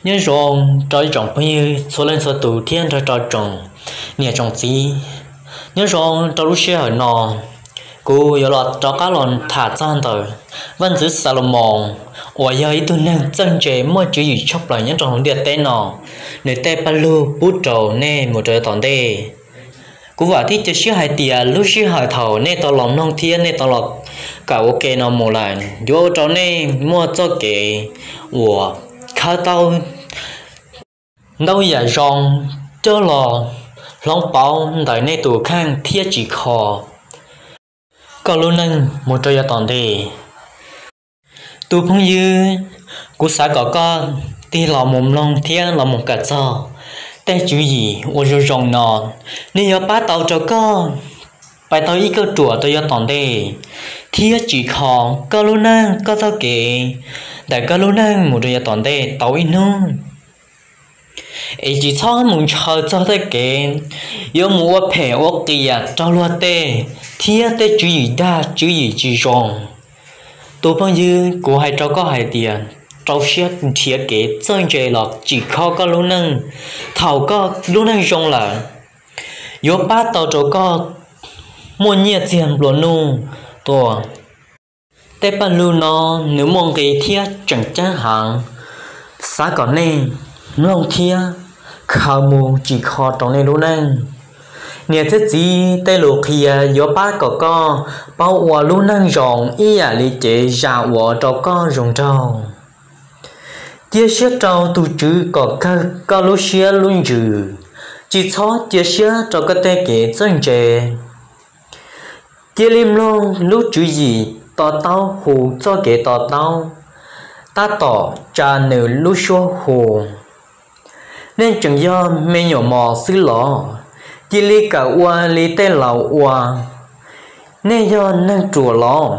Nyob zoo rau ib tsoom phooj ywg txhua leej txhua tus thiab nrog rau tsoom niam tsoom txiv. Nyob zoo rau lub sij hawm no, kuv yuav los rov qab los tham txog ntawm Vaj ntxwv Xalumoos uas yog ib tug neeg txawj ntse muaj tswv yim tshaj plaws nyob rau hauv ntiaj teb no, nws tej paj lug pub rau nej mus rau yav tom ntej. Kuv vam thiab cia siab hais tias lub sij hawm thaum nej tau los mloog thiab nej tau los kawm ua ke no mus lawm yuav ua rau nej muaj txoj kev uas khawb tau ntau yam zoo coj los hloov pauv ntawm nej tus kheej thiab tsim kho koj lub neej mus rau yav tom ntej. Tus phooj ywg, kuv xav kom koj tig los mus mloog thiab los mus kawm txog tej tswv yim uas zoo zoo no, nws yuav pab tau rau koj pais tau ib kauj ruam rau yav tom ntej thiab tsim kho koj lub neej koj txoj kev ntawm koj lub neej mus rau yav tom ntej tau ib hnub. Es tsis txhob mus ntshaw txog tej kev yuav mus ua phem ua qias rau luag tej thiab tej tswv yim dag tswv yim tsis zoo. Tus phooj ywg, kuv hais rau koj hais tias rau siab nrhiav kev txawj ntse los tsim kho koj lub neej. Thaum koj lub neej zoo lawm, yuav pab tau rau koj muaj nyiaj txiag nplua nuj tuaj. Tej paj lug no nws muaj nqis thiab tseem ceeb heev. Xav kom nej mloog thiab khaws mus tsim kho rau nej lub neej. Niam thiab txiv tej lus qhia yuav pab kom koj paub ua lub neej zoo ib yam li cev zam uas rau koj zoo nraug. Cia siab rau tus Tswv kom kawg koj lub siab lub ntsws, tsis txhob cia siab rau koj tej kev txawj ntse. Cia li mloog lub tswv yim to taub hu txoj kev to taub, tab tom tsa nws lub suab hu. Nej tseem yog me nyuam mos xwb los? Cia li kawm ua li tej laus ua. Nej yog neeg ruam los?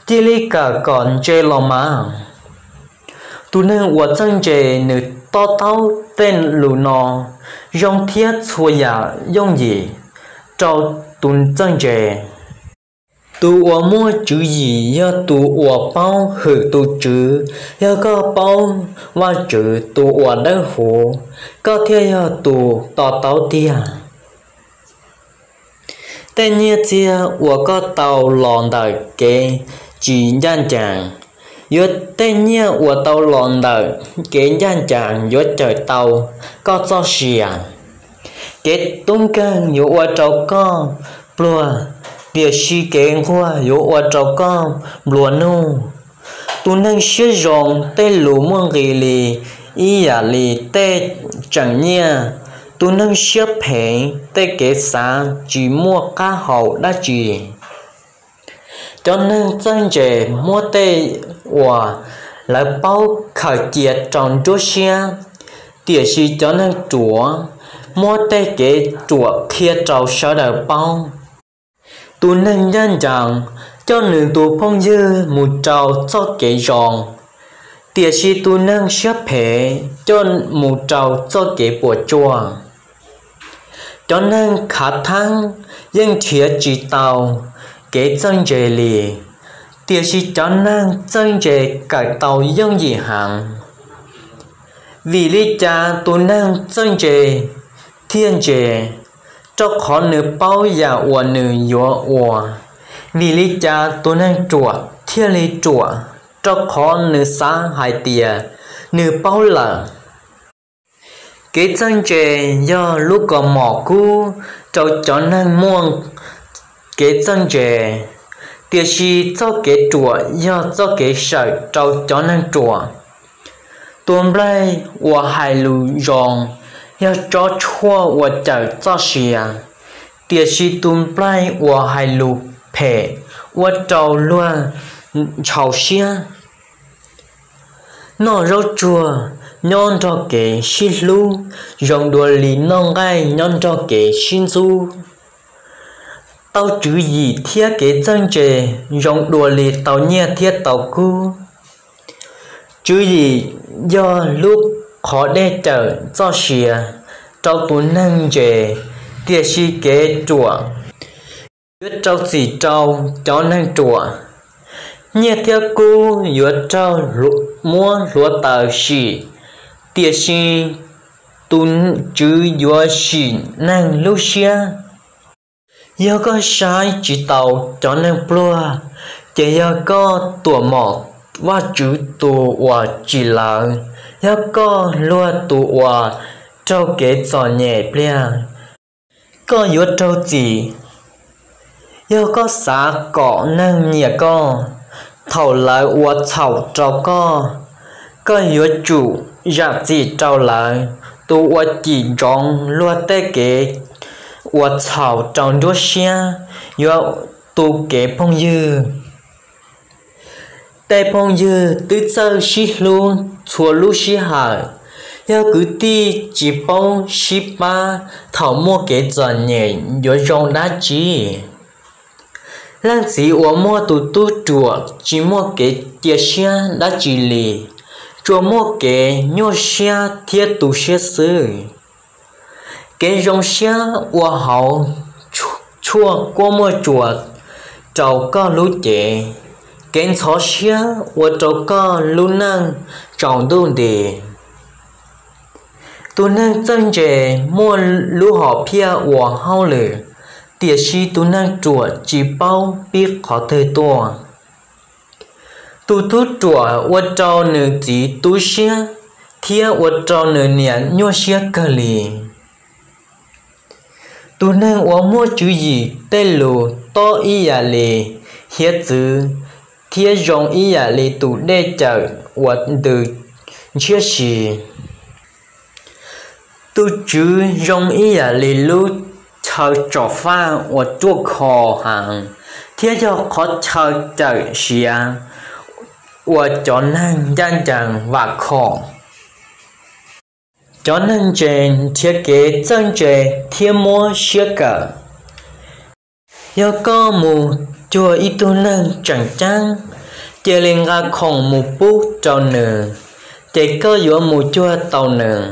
Cia li kawm kom ntse los mas. Tus neeg uas txawj ntse nws to taub tej lus no zoo thiab txhua yam yooj yim rau tus txawj ntse. Tus uas muaj tswv yim yog tus uas paub hwm tus Tswv. Yog koj paub Vajtswv tus uas dawb huv, koj thiaj yog tus to taub tiag. Tej nyiaj txiag uas koj tau los ntawm kev tsis ncaj ncees, yuav tej nyiaj uas tau los ntawm kev ncaj ncees yuav cawm tau koj txoj sia. Kev tub nkeeg yuav ua rau koj pluag, tiam sis kev nquag yuav ua rau koj nplua nuj. Tus neeg siab zoo tej lus muaj nqis li ib yam li tej tseem nyiaj. Tus neeg siab phem tej kev xav tsis muaj qab hau dab tsi. Cov neeg txawj ntse muab tej uas lawv paub khaws cia rau nruab siab, tiam sis cov neeg ruam muab tej kev ruam qhia rau sawv daws paub. Tus neeg ncaj ncees coj nws tus phooj ywg mus rau txoj kev zoo, tiam sis tus neeg siab phem coj mus rau txoj kev puas tsuaj. Cov neeg khav theeb yeej nrhiav tsis tau kev txawj ntse li, tiam sis cov neeg txawj ntse kawm tau yooj yim heev. Vim li cas tus neeg txawj ntse thiaj ntse? Rau qhov nws paub yam uas nws yuav ua. Vim li cas tus neeg ruam thiaj li ruam? Rau qhov nws xav hais tias nws paub lawm. Kev txawj ntse yog lub kaus mom kub rau cov neeg muaj kev txawj ntse, tiam sis txoj kev ruam yog txoj kev sawm rau cov neeg ruam. Tus nplaig uas hais lus zoo yog tsob tshuaj uas cawm txoj sia, tiam sis tus nplaig uas hais lus phem ua rau luag ntshaus siab. Noj zaub tsuag nyob nrog kev sib hlub zoo dua li noj nqaij nyob nrog kev sib ntxub. Tau tswv yim thiab kev txawj ntse zoo dua li tau nyiaj thiab tau kub. Tswv yim yog lub qhov dej cawm txoj sia rau tus neeg ntse, tiam sis kev ruam yuav rau txim rau cov neeg ruam. Nyiaj thiab kub yuav raug muab hluav taws sim Tiam sis tus Tswv yuav sim neeg lub siab. Yog koj saib tsis taus cov neeg pluag, ces yog koj tuam mom Vajtswv tus uas tsim lawv. Yog koj luag tus uas raug kev txom nyem pliag, koj yuav raug txim. Yog koj xav kom neeg nyiam koj, thaum lawv ua txhaum rau koj, koj yuav tsum zam txim rau lawv. Tus uas cim ntsoov luag tej kev ua txhaum rau nruab siab yuav tu kev phooj ywg. Tej phooj ywg twb txawj sib hlub txhua lub sij hawm. Yog kwv tij tsis paub sib pab thaum muaj kev txom nyem yuav zoo dab tsi? Leej txiv uas muaj tus tub ruam tsis muaj kev cia siab dab tsi li, tsuas muaj kev nyuaj siab thiab tu siab xwb. Kev zoo siab ua hauv tshuaj kuab muaj tsuas rau koj lub cev, kev ntxhov siab ua rau koj lub neej tsaus ntuj nti. Tus neeg txawj ntse muaj lub hom phiaj ua hauj lwm, tiam sis tus neeg ruam tsis paub pib qhov twg tuaj. Tus tub ruam ua rau nws txiv tu siab, thiab ua rau nws niam nyuaj siab kawg li. Tus neeg uas muaj tswv yim tej lus tob ib yam li hiav txwv, thiab zoo ib yam li tus dej cawm uas ntws ntshiab si. Tus Tswv zoo ib yam li lub chaw tsom faj uas ruaj khov heev, thiab yog qhov chaw cawm siav uas cov neeg ncaj ncees vam khom. Cov neeg ntse nrhiav kev txawj ntse thiab muab siab kawm. Yog koj mus cuag ib tug neeg tseem ceeb, cia li nqa khoom mus pub rau nws, ces koj yuav mus cuag tau nws.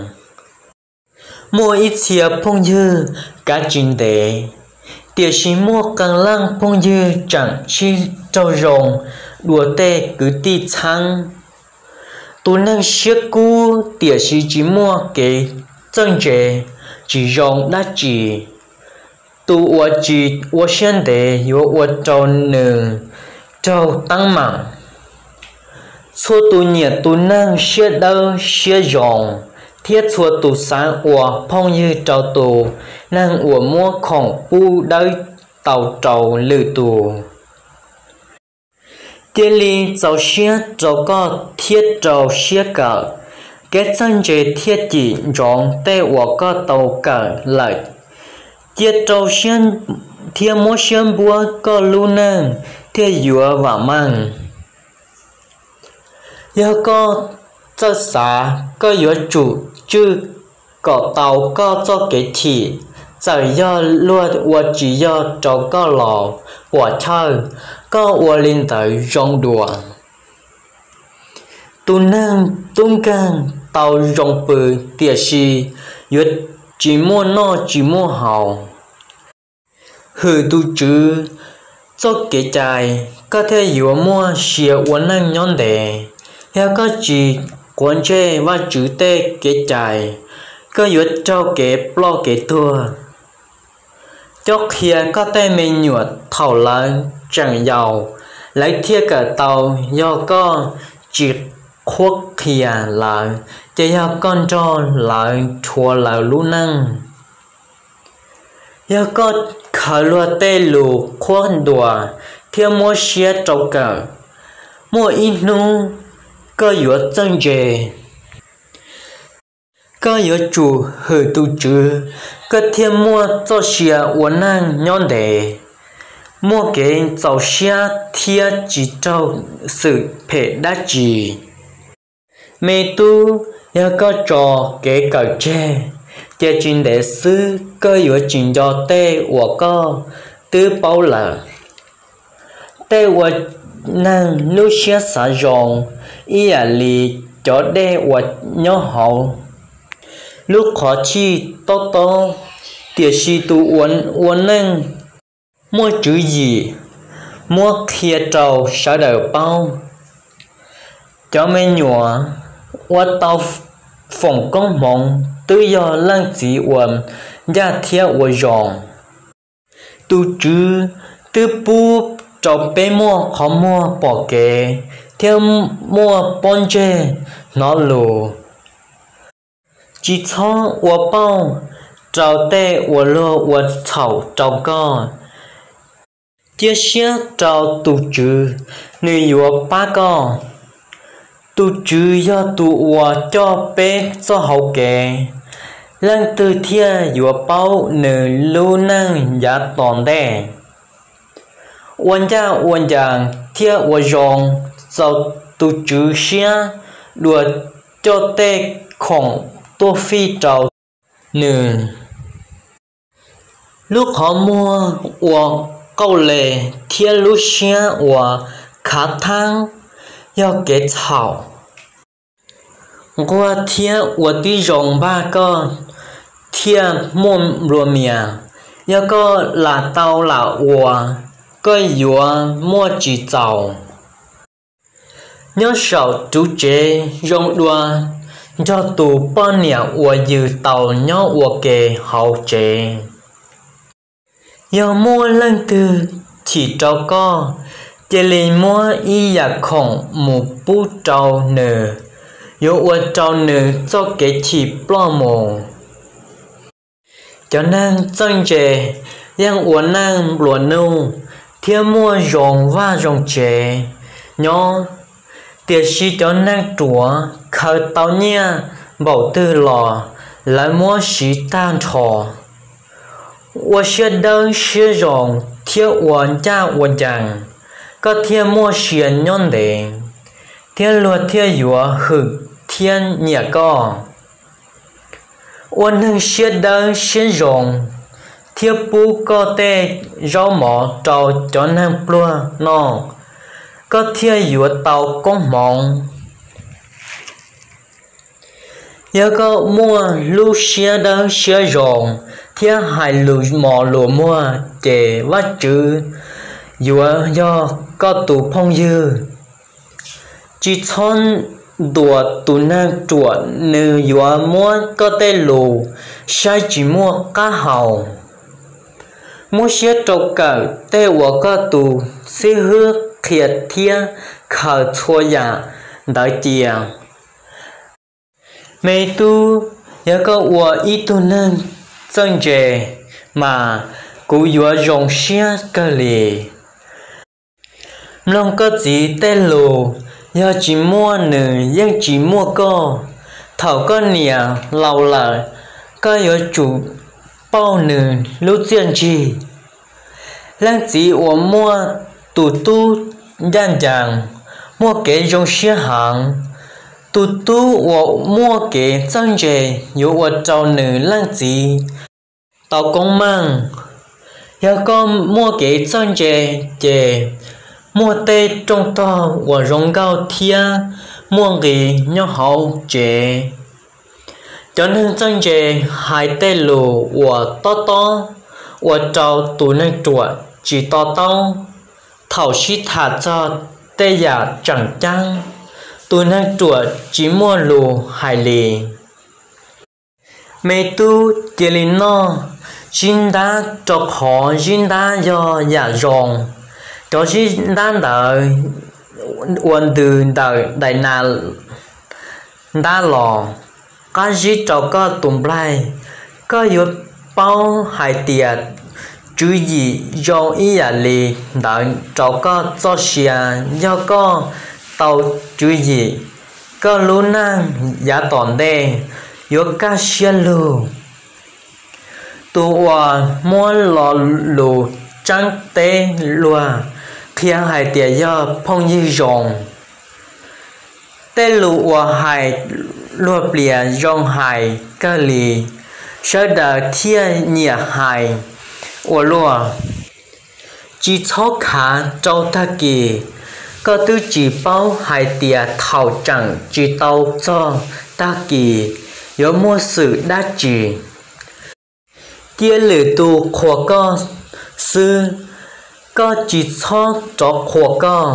Muaj ib txhia phooj ywg kav tsis ntev, tiam sis muaj qee leej phooj ywg tseem sib raug zoo dua tej kwv tij txheeb. Tus neeg siab kub tiam sis tsis muaj kev txawj ntse tsis zoo dab tsi. Tus uas tsis ua siab ntev yuav ua rau nws raug teeb meem. Txhua tus nyiam tus neeg siab dawb siab zoo, thiab txhua tus xav ua phooj ywg rau tus neeg uas muab khoom pub dawb tau rau lwm tus. Cia li txaus siab rau koj thiab rau siab kawm. Kev txawj ntse thiaj cim ntsoov tej uas koj tau kawm lawm. Cia rau siab thiab muab siab npuab, koj lub neej thiaj yuav vam meej. Yog koj txawj xav, koj yuav tsum tswj kom tau koj txoj kev chim, txawm yog luag ua tsis yog rau koj los puam chawj, koj ua li ntawd zoo dua. Tus neeg tub nkeeg tau zoo pw, tiam sis yuav tsis muaj noj tsis muaj haus. Hwm tus Tswv txoj kev cai, koj thiaj yuav muaj sia ua neej nyob ntev. Yog koj tsis quav ntsej Vajtswv tej kev cai, koj yuav raug kev ploj kev tuag. Cob qhia koj tej me nyuam thaum lawv tseem yau, lawv thiaj kawm tau. Yog koj tsis qhuab qhia lawv, ces yog koj nrog lawv dhuav lawv lub neej. Yog koj khaws luag tej lus qhuab ntuas thiab muab siab rau kawm, muaj ib hnub koj yuav txawj ntse. Koj yuav tsum hwm tus Tswv, koj thiaj muaj txoj sia ua neej nyob ntev, muaj kev txaus siab thiab tsis raug xwm phem dab tsi. Me tub, yog koj tso kev kawm tseg, ces tsis ntev xwb koj yuav tsis nco tej uas koj twb paub lawm. Tej ua neeg lub siab xav zoo ib yam li cov dej uas nyob hauv lub qhov tshij tob tob, tiam sis tus uas ua neej muaj tswv yim muab qhia rau sawv daws paub. Cov me nyuam uas tau foom koob hmoov twb yog leej txiv uas ncaj thiab ua zoo. Tus Tswv twb pub rau peb muaj qhov muag pom kev thiab muaj pob ntseg hnov lus. Tsis txhob ua pauj rau tej uas luag ua txhaum rau koj. Cia siab rau tus Tswv, nws yuav pab koj. Tus Tswv yog tus uas coj peb txoj hauv kev, leej twg thiaj yuav paub nws lub neej yav tom ntej? Ua ncaj ua ncees thiab ua zoo, txaus tus Tswv siab dua coj tej khoom tuaj fij rau nws. Lub qhov muag uas qauj les thiab lub siab uas khav theeb yog kev txhaum. Nquag thiab ua tib zoo npaj koj thiaj muaj nplua mias, yog koj lam tau lam ua, koj yuav muaj tsis txaus. Nyob saum ruv tsev zoo dua nrog tus poj niam uas yws taus nyob ua ke hauv tsev. Yog muaj leej twg chim rau koj, cia li muab ib yam khoom mus pub rau nws, yuav ua rau nws txoj kev chim ploj mus. Cov neeg txawj ntse yeej ua neej nplua nuj thiab muaj zoo vaj zoo tsev nyob, tiam sis cov neeg ruam khaws tau nyiaj npaum twg los lawv muab siv tag nrho. Ua siab dawb siab zoo thiab ua ncaj ua ncees, koj thiaj muaj sia nyob ntev, thiab luag thiaj yuav hwm thiab nyiam koj. Ua neeg siab dawb siab zoo thiab pub koj tej zaub mov rau cov neeg pluag noj, koj thiaj yuav tau koob hmoov. Yog koj muaj lub siab dawb siab zoo thiab hais lus mos lus muag, ces Vajtswv yuav yog koj tus phooj ywg. Tsis txhob ntuas tus neeg ruam, nws yuav muab koj tej lus saib tsis muaj qab hau. Muab siab rau kawm tej uas koj tus xib hwb qhia thiab khaws txhua yam ntawd cia. Me tub, yog koj ua ib tug neeg txawj ntse, mas kuv yuav zoo siab kawg li. Mloog koj txiv tej lus, yog tsis muaj nws yeej tsis muaj koj. Thaum koj niam laus lawm, koj yuav tsum pauj nws lub txiaj ntsig. Leej txiv uas muaj tus tub ncaj ncees, muaj kev zoo siab heev. Tus tub uas muaj kev txawj ntse yuav ua rau nws leej txiv tau koob meej. Yog koj muaj kev txawj ntse, ces muaj tej rooj tog uas zoo nkauj thiab muaj nqis nyob hauv tsev. Cov neeg txawj ntse hais tej lus uas tob tob ua rau tus neeg ruam tsis to taub. Thaum sib tham txog tej yam tseem ceeb, tus neeg ruam tsis muaj lus hais li. Me tub, cia li noj, zib ntab, rau qhov zib ntab yog yam zoo. Cov zib ntab ntawd uas ntws ntawm daim nas ntab los, qab zib rau koj tus nplaig. Koj yuav paub hais tias tswv yim zoo ib yam li ntawd rau koj txoj sia. Yog koj tau tswv yim, koj lub neej yav tom ntej yuav kaj siab lug. Tus uas muab lo lus tseeb teb luag qhia hais tias yog phooj ywg zoo. Tej lus uas hais luag plias zoo hais kawg li, sawv daws thiaj nyiam hais ua luaj. Tsis txhob khav rau tag kis. Koj twb tsis paub hais tias thaum tseem tsis tau txog tag kis yuav muaj xwm dab tsi. Cia lwm tus qhuas koj xwb, koj tsis txhob rov qhuas koj.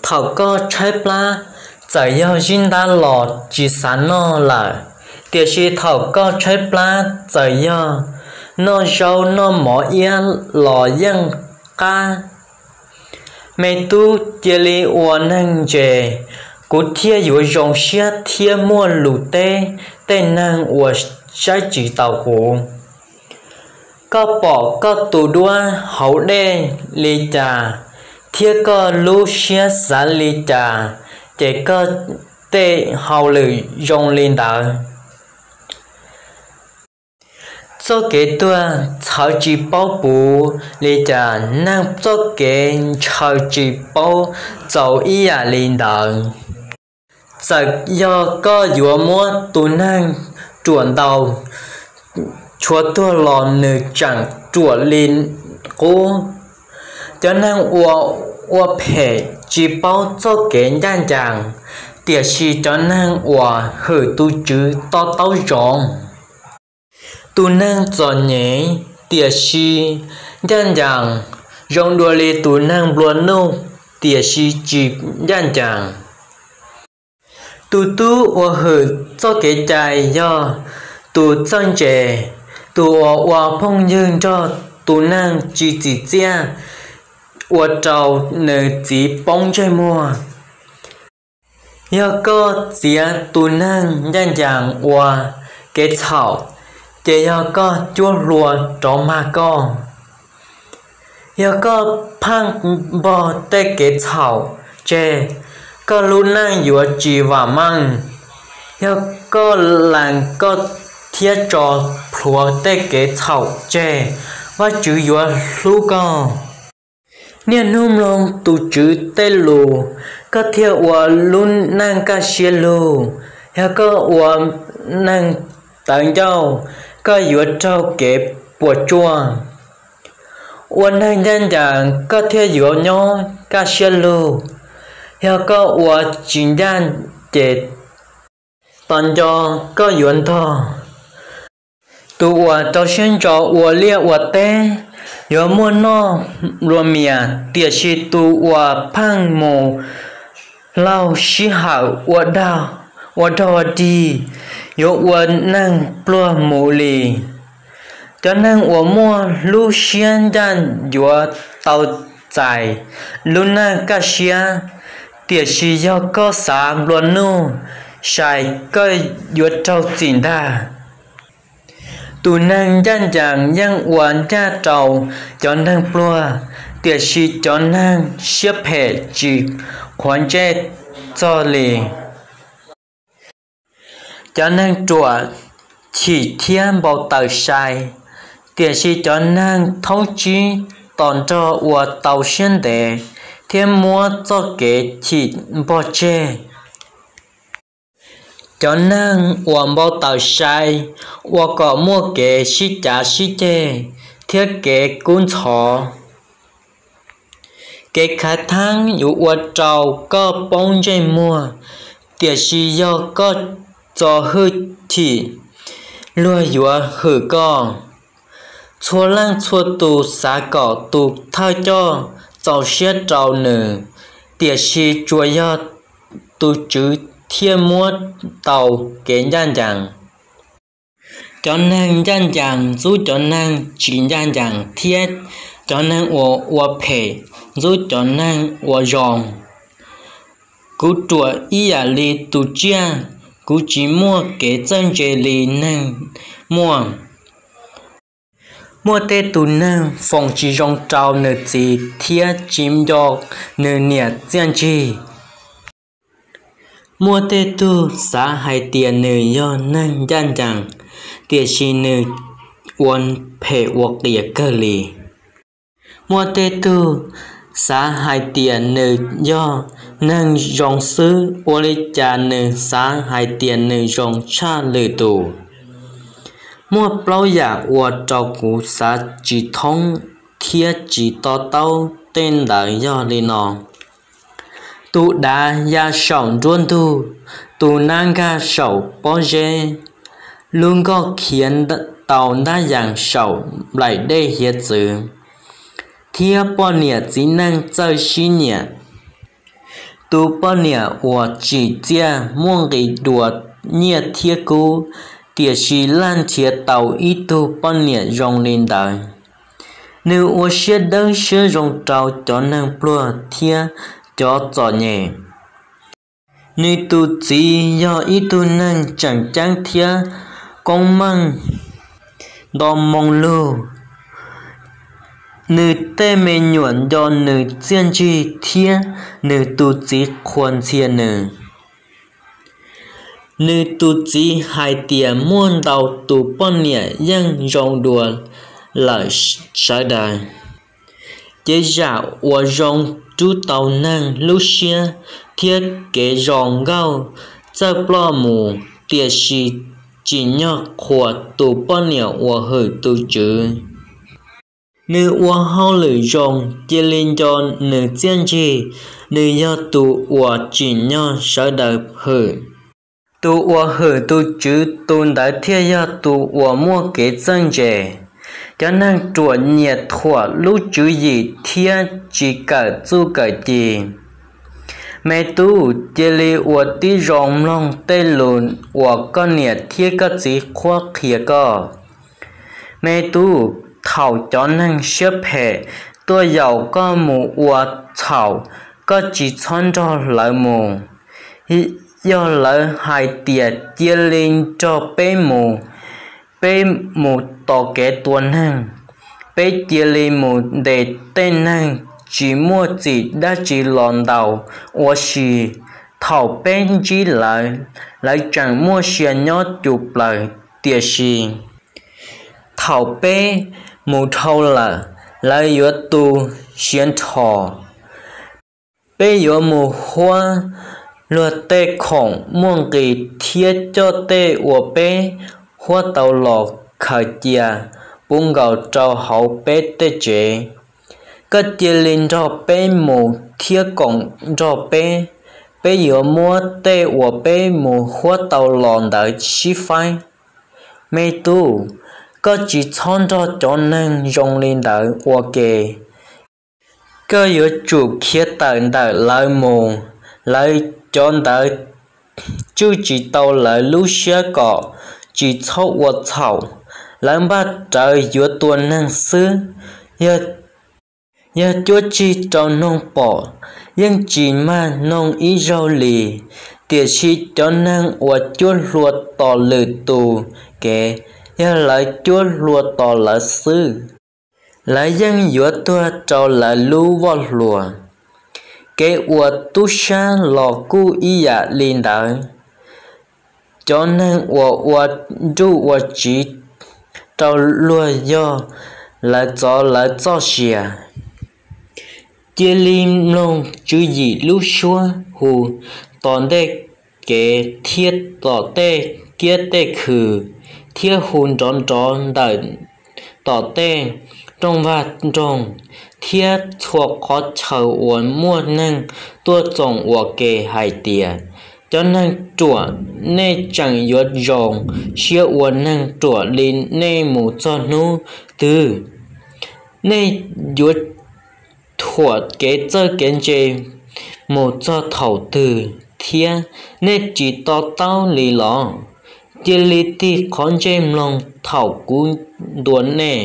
Thaum koj tshaib plab, Txawm yog zib ntab los tsis xav noj lawm, tiam sis thaum koj tshaib plab txawm yog noj zaub noj mov iab los yeej qab. Me tub, cia li ua neeg ntse, kuv thiaj yuav zoo siab thiab muaj lus teb tej neeg uas saib tsis taus kuv. Koj pom koj tus duab hauv dej li cas thiab koj lub siab xav li cas, ces koj tej hauj lwm zoo li ntawd. Txoj kev tuag txhawv tsis paub puv li cas, neeg txoj kev ntshaw tsis paub txaus ib yam li ntawd. Txawm yog koj yuav muab tus neeg ruam ntaus tshuav tuag los nws tseem ruam li qub. Cov neeg uas ua phem tsis paub txoj kev ncaj ncees, tiam sis cov neeg uas hwm tus Tswv to taub zoo. Tus neeg txom nyem tiam sis ncaj ncees zoo dua li tus neeg nplua nuj tiam sis tsis ncaj ncees. Tus tub uas hwm txoj kev cai yog tus txawj ntse. Tus uas ua phooj ywg nrog tus neeg tsis tsim txiaj ua rau nws txiv poob ntsej muag. Yog koj txiav tus neeg ncaj ncees ua kev txhaum, ces yog koj cuab hlua rov mag koj. Yog koj pheej npog tej kev txhaum tseg, koj lub neej yuav tsis vam meej. Yog koj lees koj thiab tso plhuav tej kev txhaum tseg, Vajtswv yuav hlub koj. Niaj hnub mloog tus Tswv tej lus, koj thiaj ua lub neej kaj siab lug. Yog koj ua neeg tawv ncauj, koj yuav raug kev puas tsuaj. Ua neeg ncaj ncees, koj thiaj yuav nyob kaj siab lug. Yog koj ua tsis ncaj, ces tos nco koj yuav ntog. Tus uas rau siab ntso ua liaj ua teb yuav muaj noj nplua mias, tiam sis tus uas pheej mus laug sij hawm ua dag ua dig yuav ua neeg pluag mus li. Cov neeg uas muaj lub siab ncaj yuav tau txais lub neej kaj siab, tiam sis yog koj xav nplua nuj sai, koj yuav raug txim ntag. Tus neeg ncaj ncees yeej ua ncaj rau cov neeg pluag, tiam sis cov neeg siab phem tsis qhuav ntsej txog li. Cov neeg ruam chim thiab npau taws sai, tiam sis cov neeg thaub tsib tos nrog ua tau siab ntev thiab muab txoj kev chim npog tseg. Cov neeg uas npau taws sai ua kom muaj kev sib cav sib ceg thiab kev kub ntxhov. Kev khav theeb yuav ua rau koj poob ntsej muag, tiam sis yog koj txo hwj chim, luag yuav hwm koj. Txhua leej txhua tus xav kom tus thawj coj txaus siab rau nws, tiam sis tsuas yog tus Tswv thiaj muab tau kev ncaj ncees. Cov neeg ncaj ncees ntxub cov neeg tsis ncaj ncees, thiab cov neeg uas ua phem ntxub cov neeg ua zoo. Kuv ruam ib yam li tus tsiaj, kuv tsis muaj kev txawj ntse li neeg muaj. Muaj tej tug neeg foom tsis zoo rau nws txiv thiab tsis nco nws niam txiaj ntsig. Muaj tej tug xav hais tias nws yog neeg ncaj ncees, tiam sis nws ua phem ua qias kawg li. Muaj tej tug xav hais tias nws yog neeg zoo xwb, ua li cas nws xav hais tias nws zoo tshaj lwm tus. Muaj plaub yam ua rau kuv xav tsis thoob thiab tsis to taub, tej ntawd yog li no: tus dav ya saum nruab ntug, tus nab nkag saum pob zeb, lub nkoj khiav tau ntab yees saum nplaim dej hiav txwv, thiab poj niam txiv neej txawj sib nyiam. Tus poj niam uas tsim txiaj muaj nqis dua nyiaj thiab kub, tiam sis laj nrhiav tau ib tug poj niam zoo li ntawd. Nws ua siab dawb siab zoo rau cov neeg pluag thiab cov txom nyem. Nws tus txiv yog ib tug neeg tseem ceeb thiab koob meej nto moo lug. Nws tej me nyuam nco nws txiaj ntsig thiab nws tus txiv qhuas ntxhias nws. Nws tus txiv hais tias muaj ntau tus poj niam yeej zoo dua lawm sawv daws. Ces zam uas zoo rub tau neeg lub siab thiab kev zoo nkauj txawj ploj mus, tiam sis tsim nyog qhuas tus poj niam uas hwm tus Tswv. Nws ua hauj lwm zoo, cia li nco nws txiaj ntsig, nws yog tus uas tsim nyog sawv daws hwm. Tus uas hwm tus Tswv, tus ntawd thiaj yog tus uas muaj kev txawj ntse. Cov neeg ruam nyiam thuam lub tswv yim thiab tsis kawm txuj kawm ci. Me tub, cia li ua tib zoo mloog tej lus uas koj niam thiab koj txiv qhuab qhia koj. Me tub, thaum cov neeg siab phem tuaj yaum koj mus ua txhaum, koj tsis txhob nrog lawv mus. Yog lawv hais tias cia li nrog peb mus, peb mus tos kev tua neeg, peb cia li mus ntes tej neeg tsis muaj txim dab tsi los ntaus ua si. Thaum peb ntsib lawv, lawv tseem muaj sia nyob cuj plaws, tiam sis thaum peb mus dhau lawm, lawv yuav tu siav nrho. Peb yuav mus huab luag tej khoom muaj nqis thiab coj tej uas peb huab tau los khaws cia puv nkaus rau hauv peb tej tsev. Koj cia li nrog peb mus thiab koom nrog peb, peb yuav muab tej uas peb mus huab tau los ntawd sib faib. Me tub, koj tsis txhob nrog cov neeg zoo li ntawd ua ke. Koj yuav tsum khiav tawm ntawm lawv mus. Lawv cov ntawd tswj tsis tau lawv lub siab kom tsis txhob ua txhaum. Lawv npaj rawv yuav tua neeg xwb. Yog cuab txig rau noog pom, yeej tsis mag noog ib zaug li. Tiam sis cov neeg uas cuab hlua tos lwm tus kev, yog lawv cuab hlua tos lawv xwb, lawv yeej yuav tuag rau lawv lub voj hlua. Kev ua tub sab los kuj ib yam li ntawd. Cov neeg uas ua nruj ua tsiv rau luag yog lawv txov lawv txoj sia. Cia li mloog tswv yim lub suab hu tom ntej kev thiab tom tej kiab tej khw, thiab hu nrov nrov ntawm tom tej rooj vag nroog thiab txhua qhov chaw uas muaj neeg tuaj txoos ua ke hais tias, cov neeg ruam, nej tseem yuav zoo siab ua neeg ruam li nej mus txog hnub twg? Nej yuav thuam kev txawj kev ntse mus txog thaum twg thiab? Nej tsis to taub li los? Cia li tig qhov ntsej mloog thaum kuv ntuas nej.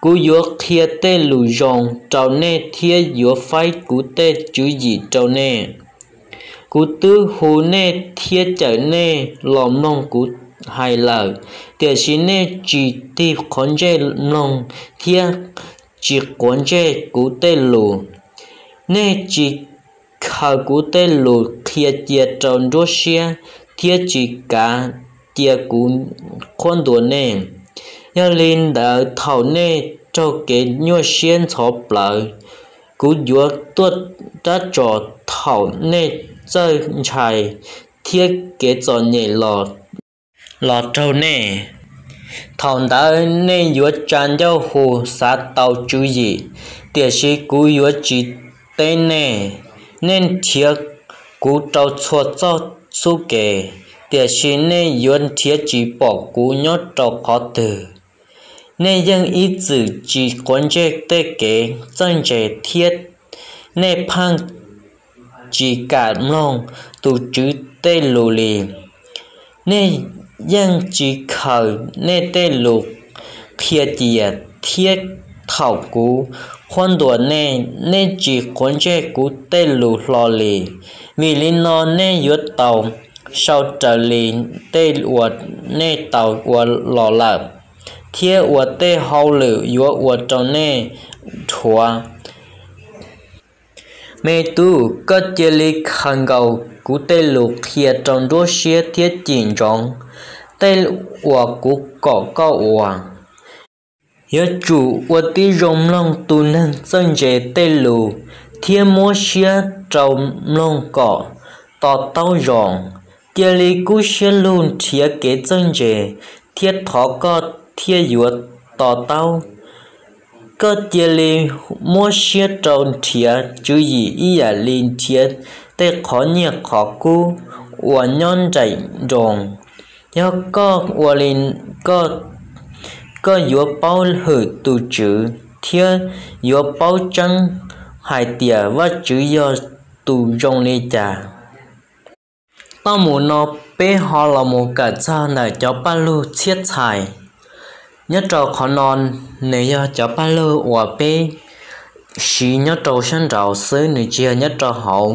Kuv yuav qhia tej lus zoo rau nej thiab yuav faib kuv tej tswv yim rau nej. Kuv twb hu nej thiab cawm nej los mloog kuv hais lawm, tiam sis nej tsis tig qhov ntsej mloog thiab tsis quav ntsej kuv tej lus. Nej tsis khaws kuv tej lus qhia cia rau nruab siab thiab tsis kav cia kuv qhuab ntuas nej. Yog li ntawd thaum nej raug kev nyuaj siab ntxhov plawv, kuv yuav tuaj rab tso. Thaum nej txawj ntshai thiab kev txom nyem los raug nej, thaum ntawd nej yuav tsa ncauj hu xav tau tswv yim, tiam sis kuv yuav tsis teb nej. Nej nrhiav kuv rau txhua txoj xub ke, tiam sis nej yuav nrhiav tsis pom kuv nyob rau qhov twg. Nej yeej ib txwm tsis quav ntsej tej kev txawj ntse thiab nej pheej tsis kam mloog tus Tswv tej lus li. Nej yeej tsis khaws nej tej lus qhia cia, thiab thaum kuv qhuab ntuas nej, nej tsis quav ntsej kuv tej lus hlo li. Vim li no nej yuav tau sau raws li tej uas nej tau ua los lawm, thiab ua tej hauj lwm yuav ua rau nej dhuav. Me tub, koj cia li khaws nkaus kuv tej lus qhia rau nruab siab thiab cim ntsoov tej uas kuv kom koj ua. Yuav tsum ua tib zoo mloog tus neeg txawj ntse tej lus thiab muab siab rau mloog kom to taub zoo. Cia li kub siab lug nrhiav kev txawj ntse, thiab thov koj thiaj yuav to taub. Koj cia li muab siab rau nrhiav tswv yim ib yam li nrhiav tej qhov nyiaj qhov kub uas nyob nraim nroos. Yog koj ua li, koj yuav paub hwm tus Tswv thiab yuav paub tseeb hais tias Vajtswv yog tus zoo li cas. Txuas mus no peb ho los mus kawm txog ntawm cov paj lug txhiab txhais. Nyob rau qhov no, nws yog cov paj lug uas peb siv nyob rau sab nraud xwb, nws tsis yog nyob rau hauv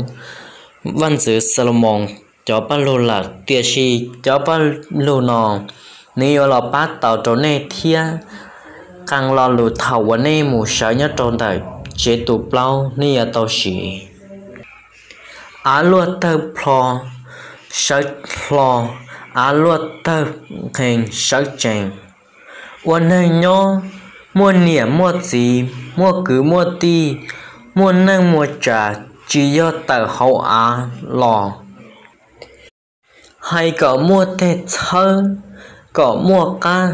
vaj ntxwv Xalumoos cov paj lug lawm. Tiam sis cov paj lug no nws yuav los pab tau rau nej thiab qee lo lus thaum uas nej mus sawv nyob rau ntawm tsev tu plaub nej yuav tau siv. Av luaj tawg plho sawv hlo, av luaj tawg nqhee sawv tsees. Ua neeg nyob, muaj niam muaj txiv, muaj kwv muaj tij, muaj neej muaj tsav, tsis yog tawm hauv av los. Hais kom muaj teg txhawb, kom muaj qab.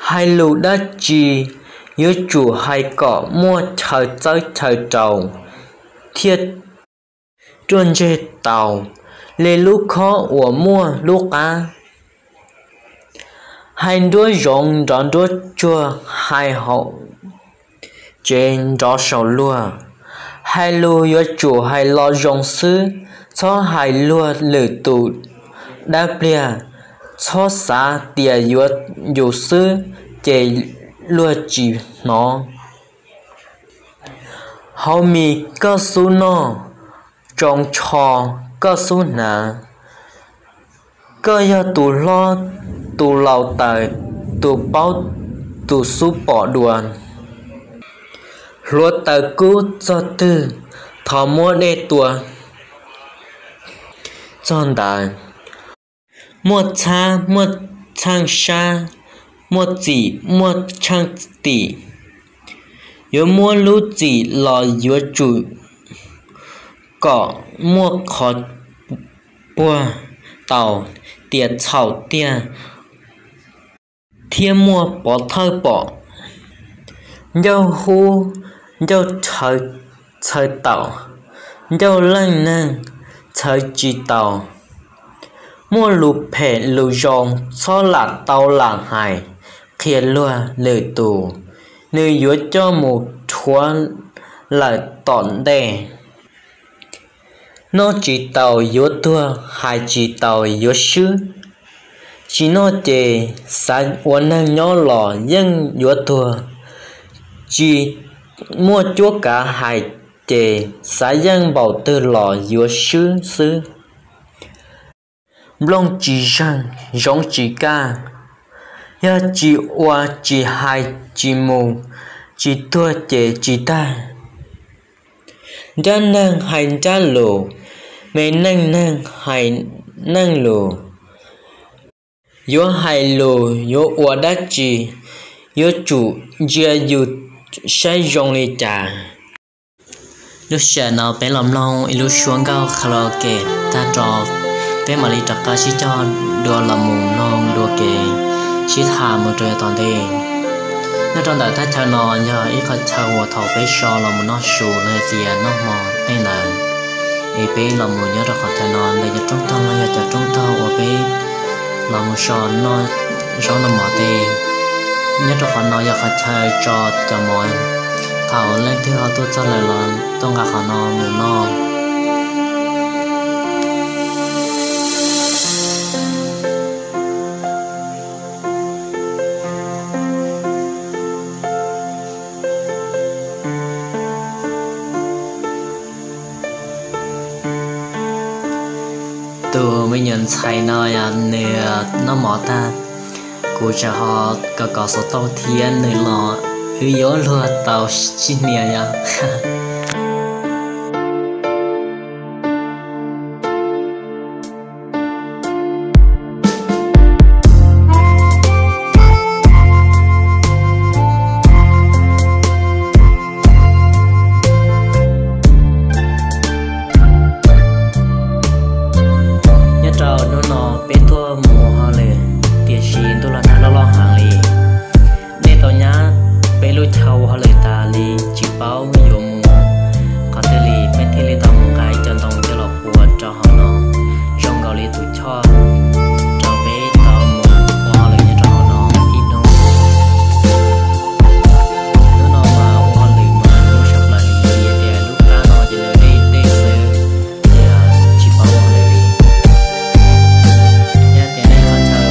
Hais lus dab tsi yuav tsum hais kom muaj chaw txawb chaw rau thiaj ruaj ntseg tau li lub khob uas muaj lub qab. Hais nruab zoov nrov nruab tsuag, hais hauv tsev nrov saum luag. Hais lus yuav tsum hais lo zoo xwb, txhob hais luag lwm tus dab pliag. Txhob xav tias yuav yus xwb ces luag tsis hnov. Hauv mis koj xub noj, tsoos tsho koj xub hnav. Koj yog tus hlob tus laus taws, tus paub tus xub pom dua. Hluav taws kub txog twg, thov muab dej tua txog ntawd. Muaj txhab muaj tsheej sab, muaj txim muaj tsheej tim. Yuav muab lub txim los yuav tsum kom muaj qhov puag tau tias txhaum tiag thiab muaj pov thawj pom. Ncauj hub ncauj txhawv taum, ncauj leej neeg txhawv tsis taus. Muaj lus phem lus zoo txhob lam tau lam hais qhia luag lwm tus, nws yuav coj mus rhuav lawm tom ntej. Noj tsis taus yuav tuag, hais tsis taus yuav swb. Tsis noj ces xav ua neeg nyob los yeej yuav tuag. Tsis muaj cuab kav hais ces xav yeej npaum twg los yuav swb xwb. Nplooj tsis zeeg, zoov tsis kaj, yog tsis ua tsis hais tsis mus, tsis tuag ces tsis tag. Nrab neeg hais nrab lus, me neej neeg hais neej lus. Yuav hais lus yuav ua dab tsi, yuav tsum ntsia yus saib zoo li cas. Lub sij hawm no peb los mloog ib lub suab nkauj karaoke tag nrho, peb mam li rov qab sib cog dua los mus mloog dua kev sib tham mus rau yav tom ntej. Nyob rau ntawm thaj chaw no yog ib qhov chaw uas thaum peb so los mus noj su los yog tias noj hmo tej ntawd, es peb los mus nyob rau qhov chaw no ntawm cov roob taug los yog cov roob taug uas peb los mus so noj zaub noj mov tej. Nyob rau qhov no yog qhov chaw tso cov mov Thaum leej twg ho tuaj txog lawm los tuaj nqa qhov no mus noj. Tus me nyuam ntxhais no yog nws noj mov tag, kuv tseem ho kov kov xov tooj thiab nws los, wb yuav luag tau sib hnia yog. Nyob rau hnub no peb tuaj mus ua hauj lwm, tiam sis ntuj los nag loj loj heev li. Nej tau nyab peb lub chaw ua hauj lwm tas li tsis paub yuav mus qhov twg li, peb thiaj li tau mus nqa cov ntoo coj los pua rau hauv no. Zoo nkaus li tus choj rau peb tau mus ua hauj lwm nyob rau hauv no ib hnub. Hnub no mas ua hauj lwm mas lub sab plaws li tias lub qab no ces lawv dej dej xwb, ces tsis paub ua hauj lwm li. Yog tias nej ho chaw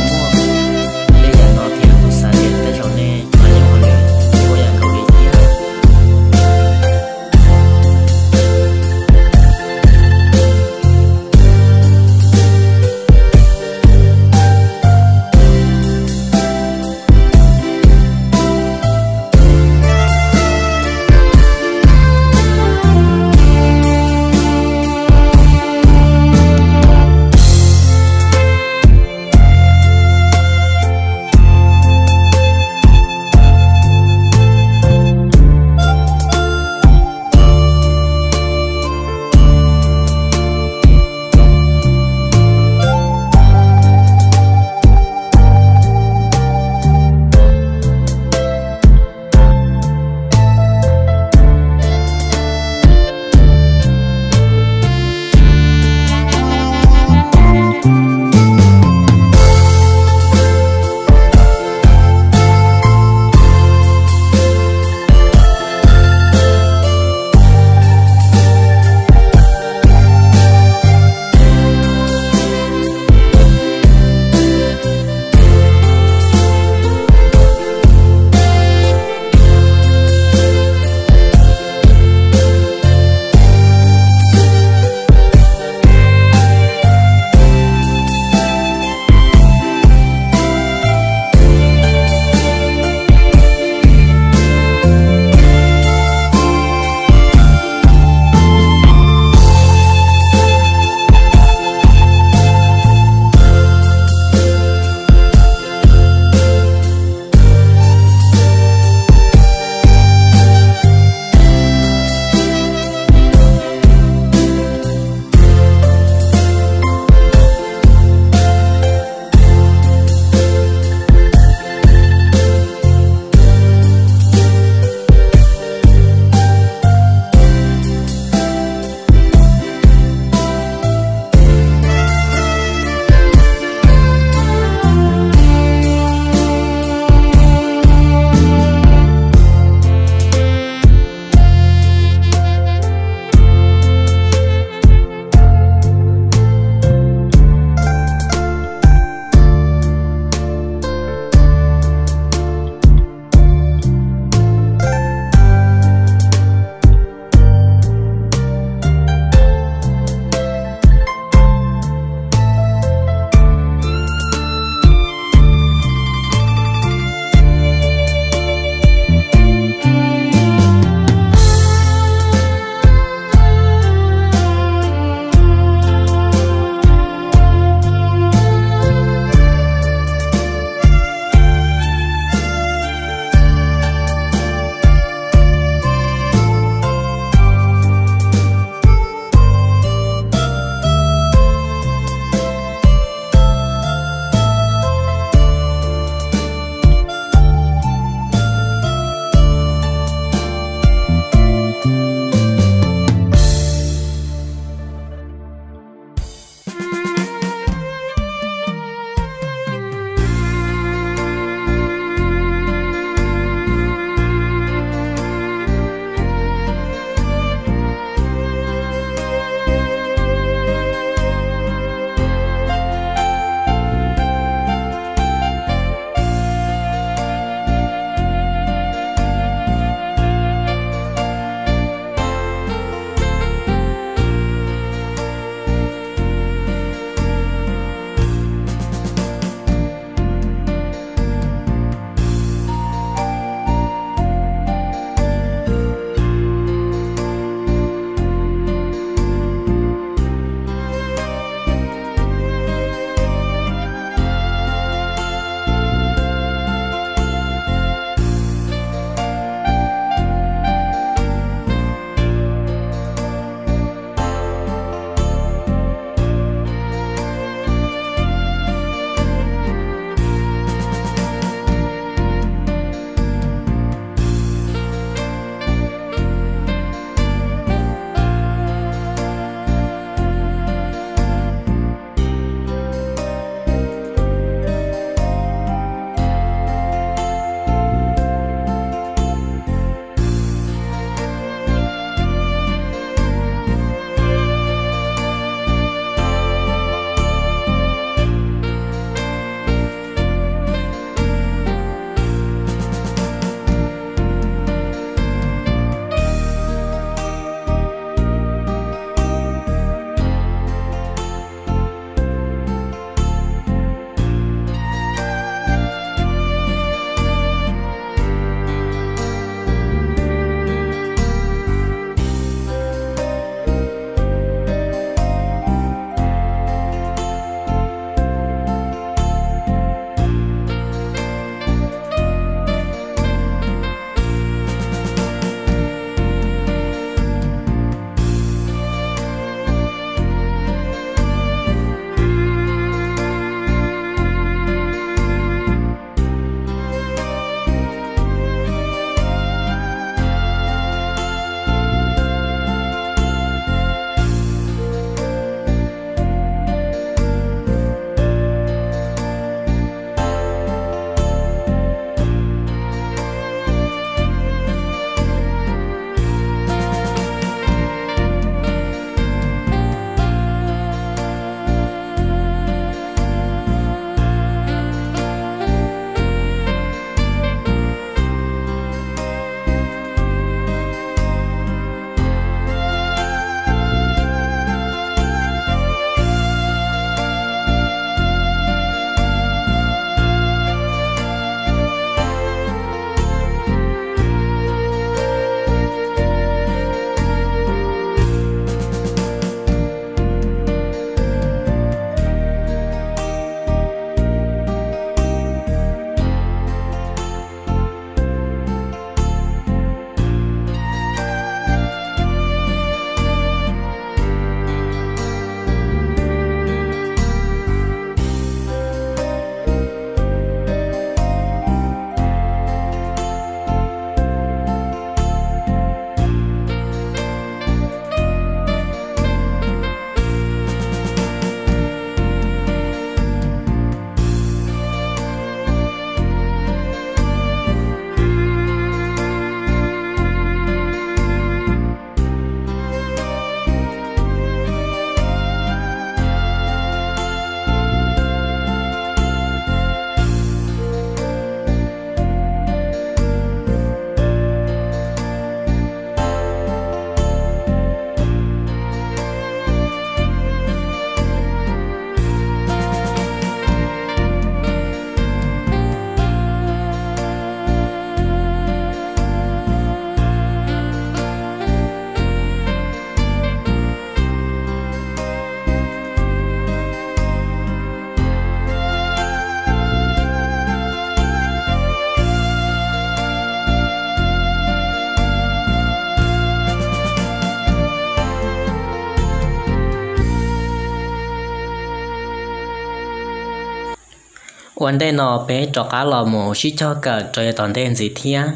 Ua ntej no peb rov qab los mus sib cog kawm rau yav tom ntej ntxiv thiab,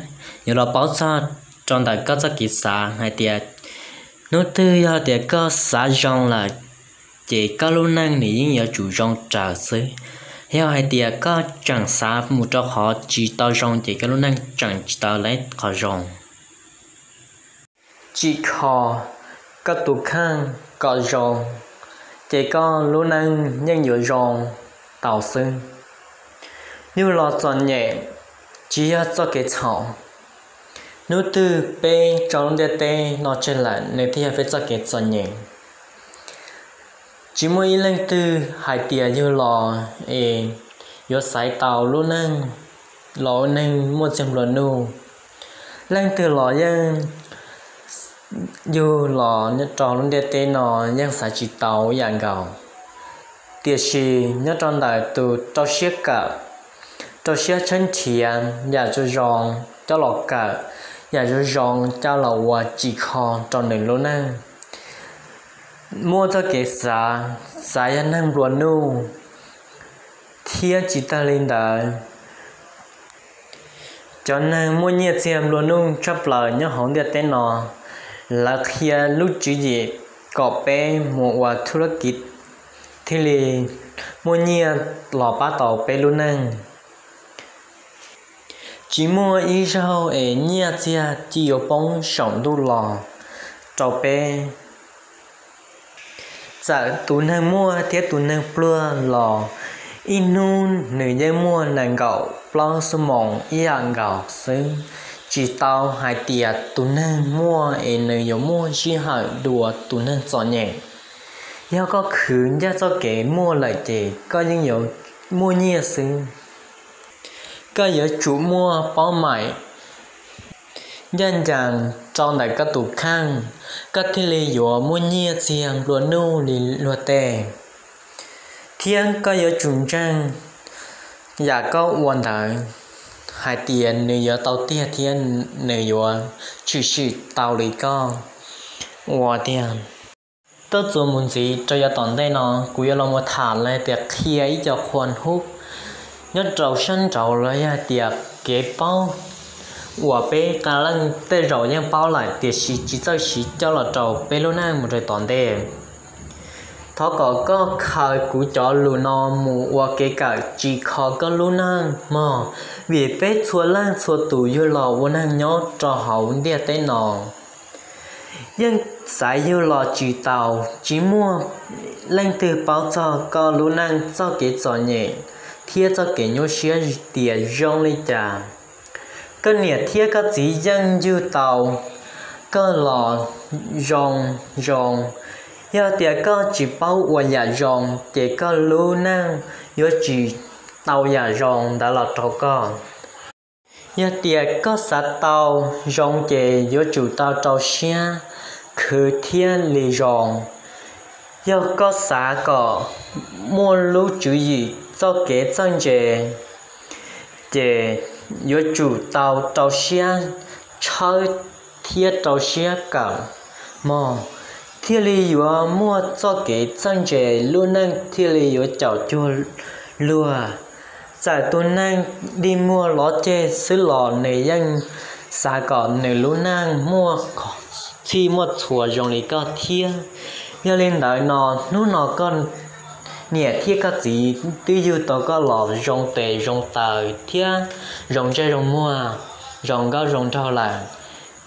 yuav los paub txog rau ntawm koj txoj kev xav hais tias hnub twg yog tias koj xav zoo lawm, ces koj lub neej nws yeej yuav tsum zoo raws xwb. Yog hais tias koj tseem xav mus rau qhov tsis tau zoo ces koj lub neej tseem tsis tau lawv qhov zoo. Tsim kho koj tus kheej kom zoo, ces koj lub neej yeej yuav zoo tau xwb. Yug los txom nyem tsis yog txoj kev txhaum. Hnub twg peb tso lub ntiaj teb no tseg lawm, nws thiaj yog peb txoj kev txom nyem. Tsis muaj ib leej twg hais tias yug los es yuav xaiv tau lub neej los ua neeg muaj txiag nplua nuj. Leej twg los yeej yug los nyob rau lub ntiaj teb no yeej xav tsis tau ib yam nkaus. Tiam sis nyob rau ntawm tus rau siab kawm, rau siab tshawb nrhiav yam zoo zoo coj los kawm, yam zoo zoo coj los ua tsim kho rau nws lub neej, muaj txoj kev xav, xav yog neeg nplua nuj. Thiab tsis tag li ntawd, cov neeg muaj nyiaj txiag nplua nuj tshaj plaws nyob hauv ntiaj teb no, lawv qhia lub tswv yim kom peb mus ua thub lab kiv thiaj li muaj nyiaj los pab tau peb lub neej. Tsis muaj ib zaug es nyiaj txiag ci yuav poob saum ntuj los rau peb. Txawm tus neeg muaj thiab tus neeg pluag los ib hnub nws yeej muaj nees nkaum plaub xuab moos ib yam nkaus xwb. Tsis tau hais tias tus neeg muaj es nws yuav muaj sij hawm dua tus neeg txom nyem. Yog koj khwv ncaj txoj kev muaj lawm ces koj yeej yuav muaj nyiaj xwb. Koj yuav tsum muaj paub maim ncaj ncees rau ntawm koj tus kheej, koj thiaj li yuav muaj nyiaj txiag nplua nuj li luag tej. Thiab koj yuav tsum ntseeg yam koj ua ntawd hais tias nws yuav tau tiag thiab nws yuav tshwm sim tau li koj ua tiag. Tuaj txuas mus ntxiv rau yav tom ntej no, kuv yuav los mus tham li tias qhia ib co qhua hub nyob rau sab nraud los yog tias kev paub uas peb qee leej tej zaum yeej paub lawm tiam sis tsis txawj siv coj los rau peb lub neej mus rau tom ntej. Thov kom koj khaws kuv cov lus no mus ua kev kawm tsim kho koj lub neej mog, vim peb txhua leej txhua tus yug los ua neeg nyob rau hauv ntiaj teb no yeej xaiv yug los tsis tau. Tsis muaj leej twg paub txog koj lub neej txoj kev txom nyem thiab txoj kev nyuaj siab tias zoo li cas. Koj niam thiab koj txiv yeej yug tau koj los zoo zoo. Yog tias koj tsis paub ua yam zoo ces koj lub neej yuav tsis tau yam zoo ntawd los rau koj. Yog tias koj xav tau zoo ces yuav tsum tau rau siab khwv thiaj li zoo. Yog koj xav kom muaj lub tswv yim txoj kev txawj ntse, ces yuav tsum tau rau siab tshawb thiab rau siab kawm mog, thiaj li yuav muaj txoj kev txawj ntse, lub neej thiaj li yuav caum cuag luag. Txawm tus neeg dig muag lov ceg xwb los nws yeej xav kom nws lub neej muaj txhij muaj txhua zoo li koj thiab. Yog li ntawd no hnub no koj niam thiab koj txiv twb yug tau koj los zoo tes zoo taw thiab zoo ntsej zoo muag, zoo nkauj zoo nraug lawm.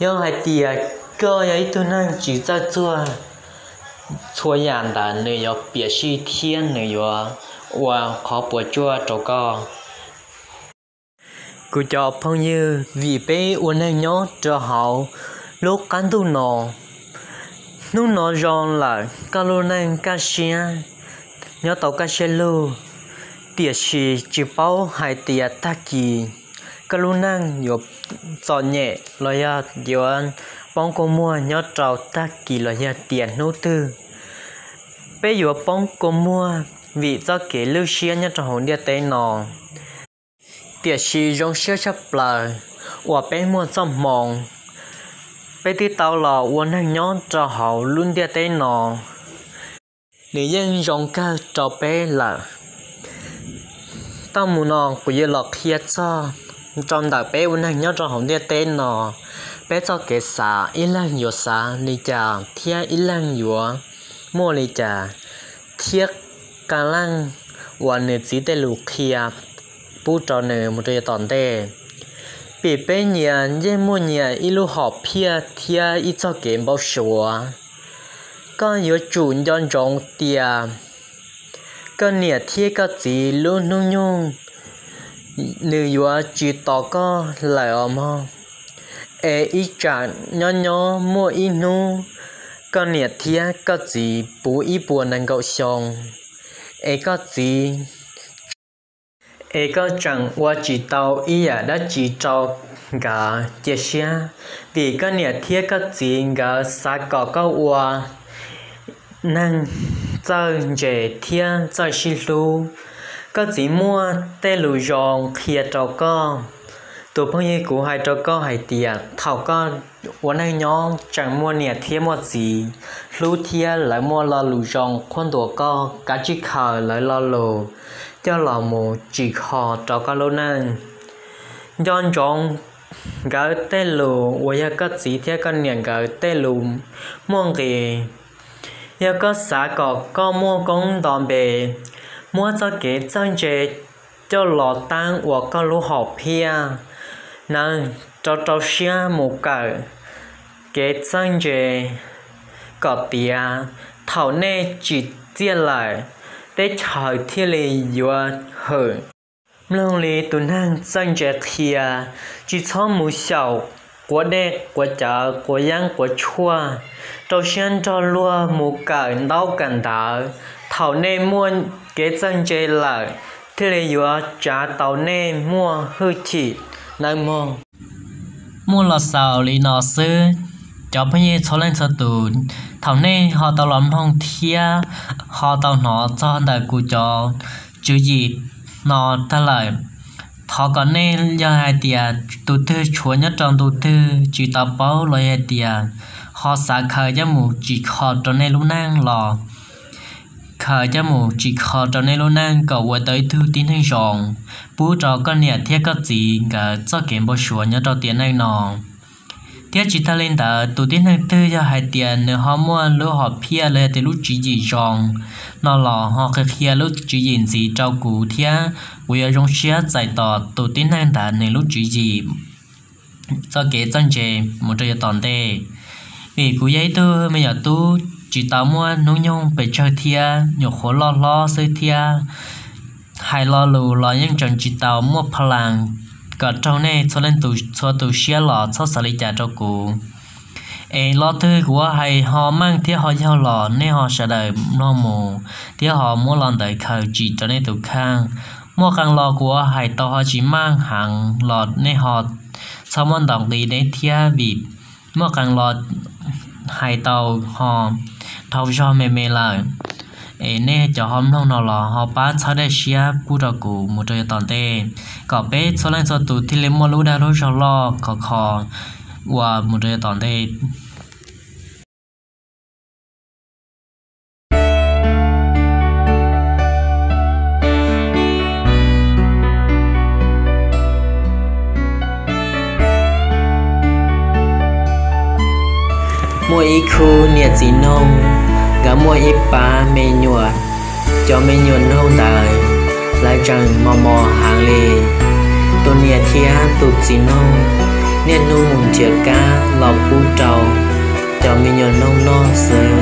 Yog hais tias koj yog ib tug neeg tsis txawj txuag txhua yam ntawd nws yuav piam sij thiab nws yuav ua qhov puas tsuaj rau koj. Kuv cov phooj ywg, vim peb ua neeg nyob rau hauv lub qab ntuj no, hnub no zoo lawm koj lub neej kaj siab, nyob tau kaj siab lug, tiam sis tsis paub hais tias tag kis koj lub neej yuav txom nyem los yog yuav poob kua muag nyob rau tag kis los yog tias hnub twg. Peb yuav poob kua muag vim txoj kev lwj siab nyob rau hauv ntiaj teb no. Tiam sis zoo siab tshaj plaws uas peb muaj txoj hmoov, peb twb tau los ua neeg nyob rau hauv lub ntiaj teb no, nws yeej zoo kawg rau peb lawm. Txuas mus no kuv yuav los qhia txog rau ntawm peb ua neeg nyob rau hauv ntiaj teb no, peb txoj kev xav ib leeg yuav xav li cas thiab ib leeg yuav muaj li cas, thiab Ka Leej uas nws txiv tej lus qhia pub rau nws mus rau yav tom ntej. Vim peb nyias yeej muaj nyias ib lub hom phiaj thiab ib txoj kev npau suav. Koj yuav tsum nco ntsoov tias koj niam thiab koj txiv lub hnub nyoog nws yuav tsis tos koj lawm os mog. Es ib tsam nyob nyob muaj ib hnub koj niam thiab koj txiv puv ib puas nees nkaum xyoo, es koj txiv es koj tseem ua tsis tau ib yam dab tsi rau nkawd cia siab, vim koj niam thiab koj txiv nkawd xav kom koj ua neeg txawj ntse thiab txawj sib hlub. Koj txiv muaj tej lus zoo qhia rau koj. Tus phooj ywg, kuv hais rau koj hais tias thaum koj ua neej nyob tseem muaj niam thiab muaj txiv hlub thiab lawv muaj lo lus zoo qhuab ntuas koj, kav tsij khaws lawv lo lus coj los mus tsim kho rau koj lub neej. Nco ntsoov nkawd tej lus uas yog koj txiv thiab koj niam nkawd tej lus muaj nqis. Yog koj xav kom koj muaj koob nto npe, muab txoj kev txawj ntse coj los taab ua koj lub hom phiaj, neeg rau rau siab mus kawm kev txawj ntse kom tiav, thaum nej tsim txiaj lawm, teb chaws thiaj li yuav hwm. Mloog li tus neeg txawj ntse qhia, tsis txhob mus xyaum quav dej quav cawv quav yeeb quav tshuaj, rau siab nrog luag mus kawm ntaub kawm ntawv. Thaum nej muaj kev txawj ntse lawm, thiaj li yuav tsav tau nej muaj hwj chim nawb mog. Muaj los xaus li no xwb, cov phooj ywg txhua leej txhua tus, thaum nej ho tau los mloog thiab ho tau hnov txog ntawm kuv cov tswv yim no tag lawm, thov kom nej yog hais tias tus twg tshuav nyob rau ntu twg tsis tau paub los yog hais tias ho xav khaws coj mus tsim kho rau nej lub neej los khaws coj mus tsim kho rau nej lub neej kom ua tau ib tug tib neeg zoo, pub rau koj niam thiab koj txiv nkawd txoj kev npau suav nyob rau tiam neej no. Thiab tsis tag li ntawd, tus tib neeg twg yog hais tias nws ho muaj lub hom phiaj los yog tias lub tswv yim zoo no los ho qhia qhia lub tswv yim ntxiv rau kuv thiab kuv yuav zoo siab txais tos tus tib neeg ntawd nws lub tswv yim txoj kev txawj ntse mus rau yav tom ntej. Vim kuv yog ib tug me nyuam tub tsis tau muaj hnub nyoog pes tsawg thiab nyuam qhuav loj hlob xwb thiab, hais lo lus los yeej tseem tsis tau muaj pha las kom raug nej txhua leej txhua tus siab los txhob xav li cas rau kuv. Es lo twg kuv hais ho meej thiab ho yog los nej ho sawv daws mloog mus thiab ho muab lo ntawd khaws tsim rau nej tus kheej. Muaj qee lo kuv hais tau ho tsis meej heev los nej ho txhob muab ntaus nqi deb thiab vim muaj qee lo hais tau ho dhau zog me me lawm. Es nej cov ho mloog no los ho pab txhawb daim siab pub rau kuv mus rau yav tom ntej, kom peb txhua leej txhua tus thiaj li muaj lub dag lub zog loj khov kho uas mus rau yav tom ntej. Muaj ib khub niam txiv noog, nkawd muaj ib pab me nyuam. Cov me nyuam noog ntawd, lawv tseem mos mos heev li. Tus niam thiab tus txiv noog niaj hnub mus nrhiav kab los pub rau cov me nyuam noog noj xwb,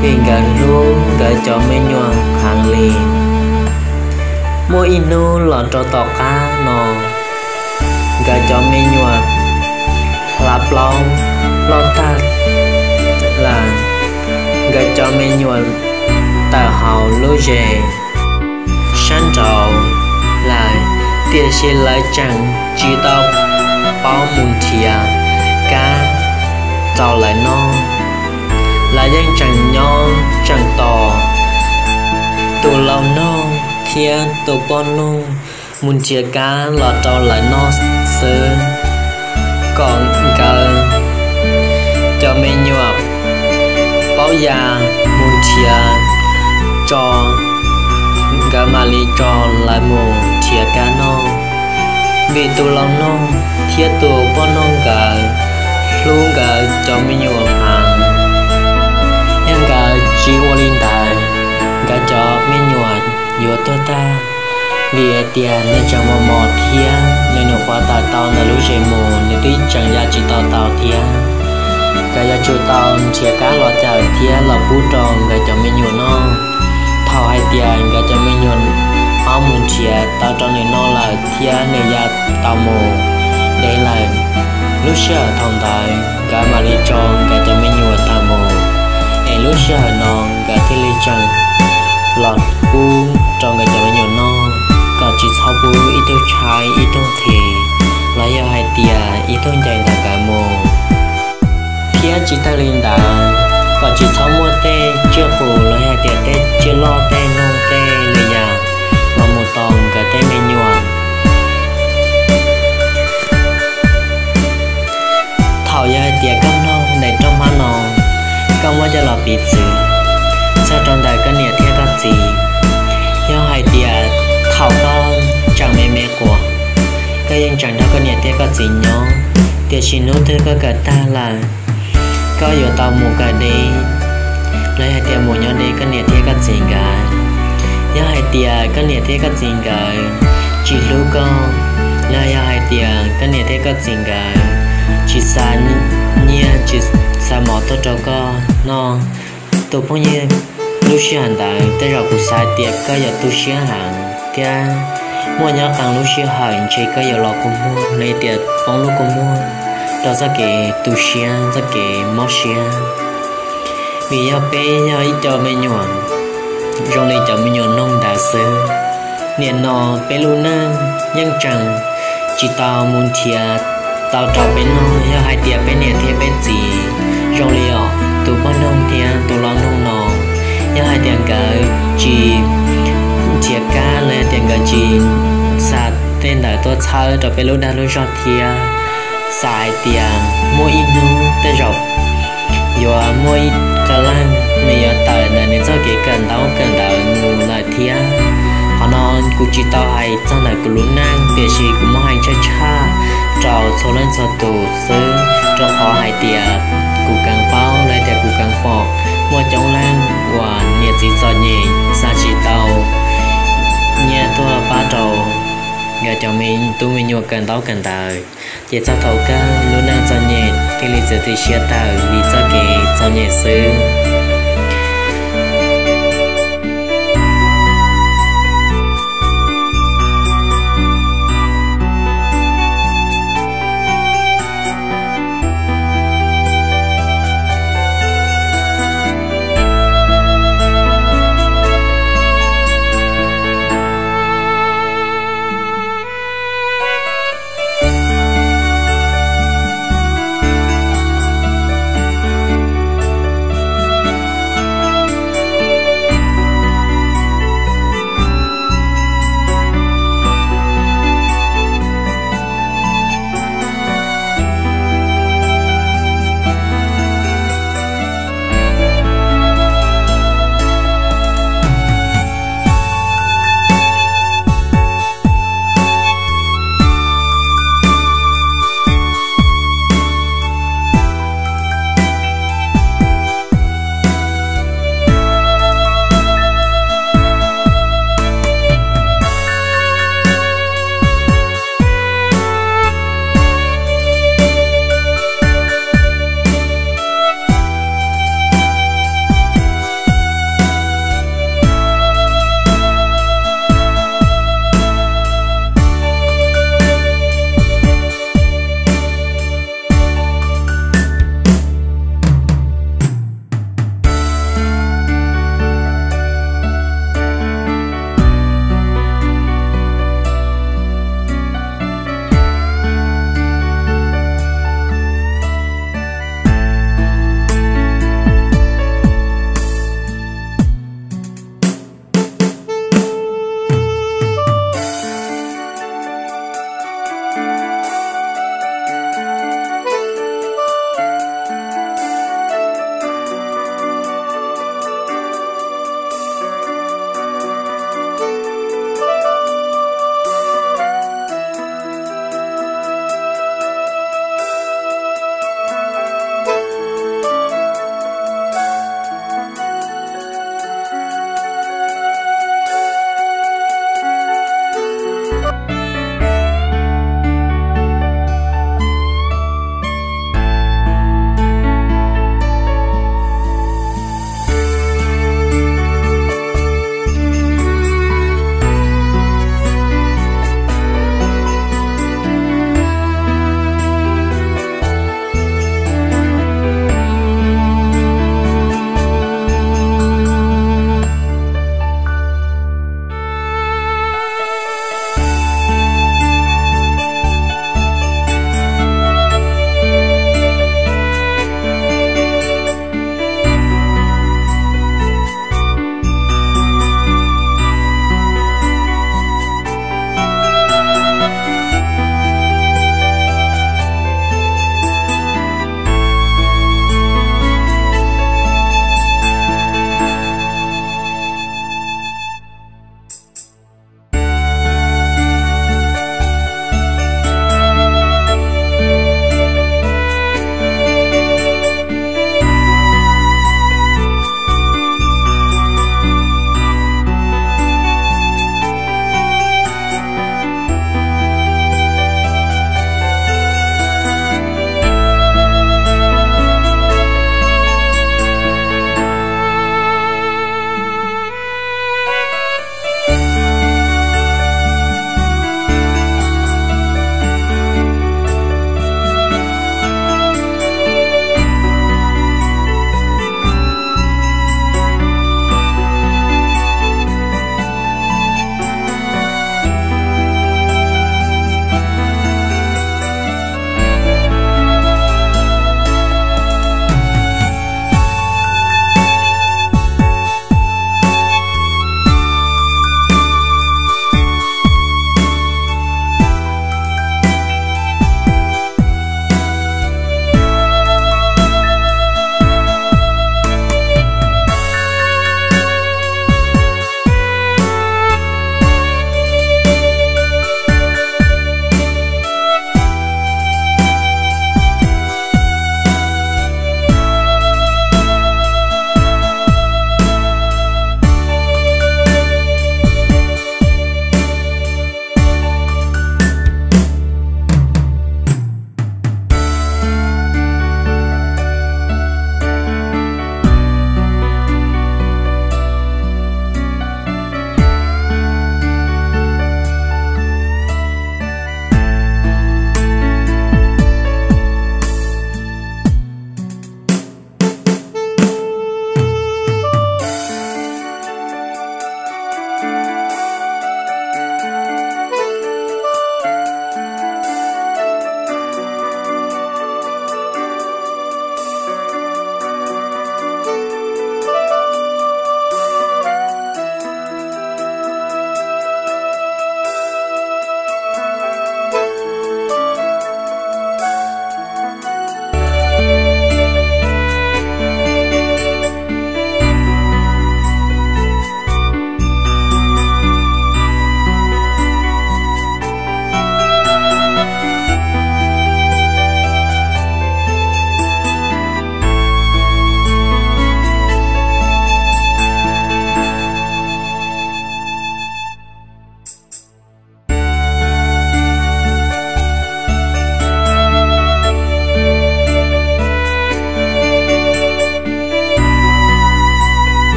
vim nkawd hlub nkawd cov me nyuam heev li. Muaj ib hnub los rau tom qab no, nkawd cov me nyuam hla plaub loj tag lawm, nkawd cov me nyuam tawm hauv lub zes sab nraud lawm, tiam sis lawv tseem tsis tau paub mus nrhiav kab rau lawv noj. Lawv yeej tseem nyob tseem tos tus laus noog thiab tus poj noog mus nrhiav kab los rau lawv noj xwb, kom nkawd cov me nyuam paub ya mus nrhiav tso, nkawd mam li tso lawv mus. Vim tus laus noog thiab tus poj noog nkawd hlub nkawd cov me nyuam heev, yog nkawd tsis ua li ntawd, nkawd cov me nyuam yuav tuag tag. Vim hais tias nws tseem mos mos thiab nws nyuam qhuav tawm tau ntawm lub zes mus, nws twb tseem ya tsis tau tau thiab. Nkawd yuav tsum tau nrhiav kab los cawm thiab los pub rau nkawd cov me nyuam noj. Thaum hais tias nkawd cov me nyuam ob mus nrhiav tau rau nws noj lawm thiab nws ya tau mus dev lawm, lub sij hawm thaum ntawd nkawd mam li tso nkawd cov me nyuam tawm mus, es lub sij hawm no nkawd thiaj li tseem los pub rau nkawd cov me nyuam noj, kom tsis txhob pub ib tug tshaib ib tug nqhis, los yog hais tias ib tug ncaim ntawm nkawd mus. Thiab tsis tag li ntawd, kom tsis txhob muaj tej tsiaj qus los yog hais tias tej tsiaj loj tej noog tej li yam los mus tom nkawd tej me nyuam. Thaum yog hais tias koj mloog daim roj hmab no, koj muab coj los piv txwv txog rau ntawm koj niam thiab koj txiv. Yog hais tias thaum koj tseem me me quas, koj yeej tseem nrog koj niam thiab koj txiv nyob, tiam sis hnub twg koj kawm tag lawm, koj yuav tau mus kawm deb, los yog hais tias mus nyob deb koj niam thiab koj txiv nkawd. Yog hais tias koj niam thiab koj txiv nkawd tsis hlub koj, los yog hais tias koj niam thiab koj txiv nkawd tsis xa nyiaj tsis xa mov tuaj rau koj noj, tus phooj ywg, lub sij hawm ntawd tej zaum kuv xav hais tias koj yuav tu siab heev thiab muaj nyob qee lub sij hawm ntshe koj yuav los kua muag los yog tias poob lub kua muag rau txoj kev tu siab txoj kev mob siab. Vim yog peb yog ib co me nyuam zoo li cov me nyuam noog ntawd xwb. Nim no peb lub neej yeej tseem tsis tau mus nrhiav tau rau peb noj. Yog hais tias peb niam thiab peb txiv zoo li os tus poj noog thiab tus laus noog no, yog hais tias nkawd tsis nrhiav kab los yog tias nkawd tsis xa tej ntawd tuaj txhawb rau peb lub dag lub zog thiab, xav hais tias muaj ib hnub tej zaum yuav muaj ib qee leej nws yuav tawm ntawm nws txoj kev kawm ntaub kawm ntawv mus lawm thiab. Qhov no kuv tsis tau hais txog ntawm kuv lub neej, tiam sis kuv muab hais tshaj tshaj rau txhua leej txhua tus xwb, rau qhov hais tias kuv kheev paub los tias kuv kheev pom muaj coob leej uas niam txiv txom nyem xa tsis tau nyiaj tuaj pab rau nkawd cov me tub me nyuam kawm ntaub kawm ntawv, ces txog thaum kawg lub neej txom nyem thiaj li txiav txim siab tawm li txoj kev txom nyem xwb.